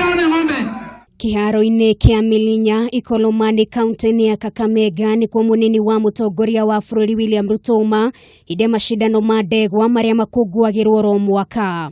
Pia ng'ombe. Kĩharo-inĩ kĩa Milinya Ikolomani kaunti-inĩ ya Kakamega nĩkuo mũnini wa mũtongoria wa bũrũri William Ruto uma hĩndĩ ya macindano ma ndegwa marĩa makũngũagĩrwo oro mwaka.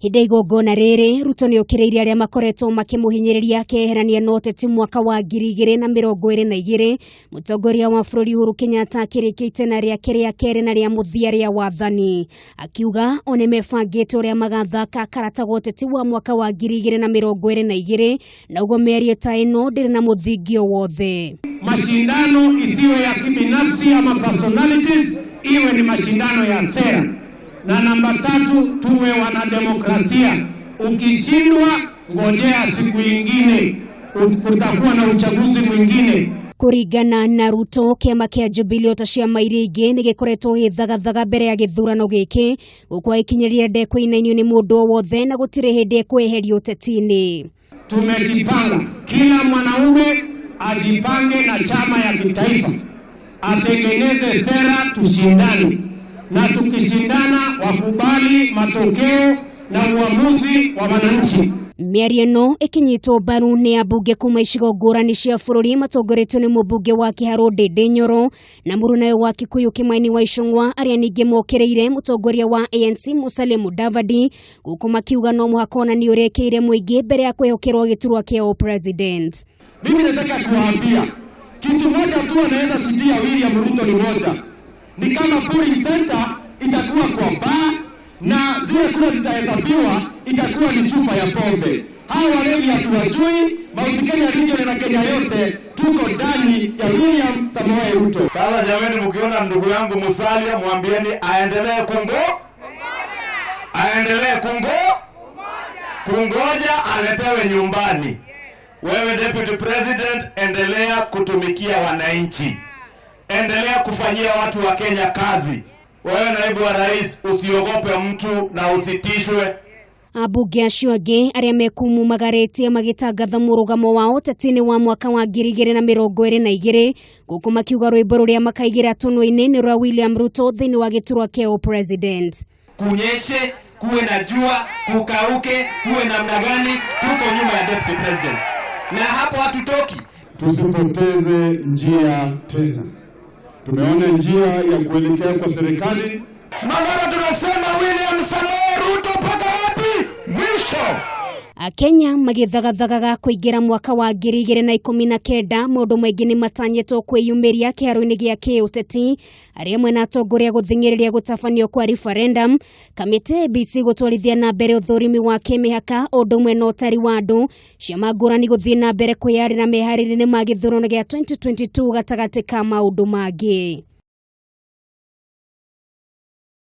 Hĩndĩ ya igongona rĩrĩ, Ruto nĩ okĩrĩire arĩa makoretwo makĩmũhinyĩrĩria akeherania na ũteti mwaka wa 2022, mũtongoria wa bũrũri Uhuru Kenyatta akĩrĩkia itĩna rĩake rĩa kerĩ na rĩa mũthia rĩa wathani. Akiuga o nĩ mebangĩte ũrĩa magathaka karata wa ũteti wa mwaka wa 2022, na ũguo mĩario ta ĩno ndĩrĩ na mũthingi o wothe. Mashindano isiwe ya kibinafsi ama personalities, iwe ni mashindano ya sera. Na namba tatu, tuwe wanademokrasia. Ukishindwa, ngojea siku ingine, kutakuwa na uchaguzi mwingine. Kũringana na Ruto, kĩama kĩa Jubilee ota ciama iria ingĩ nĩ gĩkoretwo gĩgĩthagathaga mbere ya gĩthurano gĩkĩ, gũkũ agĩkinyĩria ndekũinainio nĩ mũndũ o wothe na gũtirĩ hĩndĩ ekweherio ũteti-inĩ. Tumejipanga, kila mwanaume ajipange na chama ya kitaifa, atengeneze sera, tushindane, na tukishindana wakubali matokeo na uamuzi wa wananchi. Mĩario ĩno ĩkĩnyitwo mbaru nĩ ambunge kuma icigo ngũrani cia bũrũri matongoretio nĩ mũmbunge wa Kĩharũ Ndĩndĩ Nyoro na mũrunawe wa Kikuyu Kĩmaini wa Icũng'wa, arĩa ningĩ mokĩrĩire mũtongoria wa ANC Musalia Mudavadi, gũkũ makiuga no mũhaka onanie ũrĩa ekĩire mũingĩ mbere ya kwĩhokerwo gĩturwa kĩa president. Mimi nataka kuwaambia kitu moja tu, anaweza shindia William Ruto ni moja, ni kama polling center itakuwa kwa bar na zile kura zitahesabiwa itakuwa ni chupa ya pombe. Hawa walevi hatuwajui. Mount Kenya region na Kenya yote tuko ndani ya William Samoei Ruto. Sasa jamani, mkiona ndugu yangu Musalia mwambieni aendelee aendelee kungoja aletewe nyumbani. Wewe Deputy President, endelea kutumikia wananchi, endelea kufanyia watu wa Kenya kazi. Wewe naibu wa rais, usiogope mtu na usitishwe. Ambunge acio angĩ arĩa mekumumagarĩtie magĩtangatha mũrũgamo wao ũteti-inĩ wa mwaka wa 2022, gũkũ makiuga rwĩmbo rũrĩa makaigĩra tũnua-inĩ nĩ rwa William Ruto thĩinĩ wa gĩturwa kĩa president. Kunyeshe, kuwe na jua, kukauke, kuwe namna gani, tuko nyuma ya Deputy President na hapo hatutoki. Tusipoteze njia tena. Tumeona njia ya kuelekea kwa serikali. Mangara tunasema William Samoei Ruto mpaka wapi? Mwisho. Akenya magĩthagathagaga kũingĩra mwaka wa 2019, maũndũ maingĩ nĩ matanyĩtwo kwĩyumĩria kĩharo-inĩ gĩa kĩũteti, arĩa mwena atongoria gũthing'ĩrĩria gũtabanio kwa referendum, kamĩtĩ IEBC gũtwarithia na mbere ũthũrimi wa kĩmĩhaka, ũndũ ũmwe na ũtari wa andũ, ciama ngũrani gũthiĩ na mbere kwĩyarĩra meharĩria-inĩ ma gĩthurano gĩa 2022, gatagatĩ ka maũndũ mangĩ.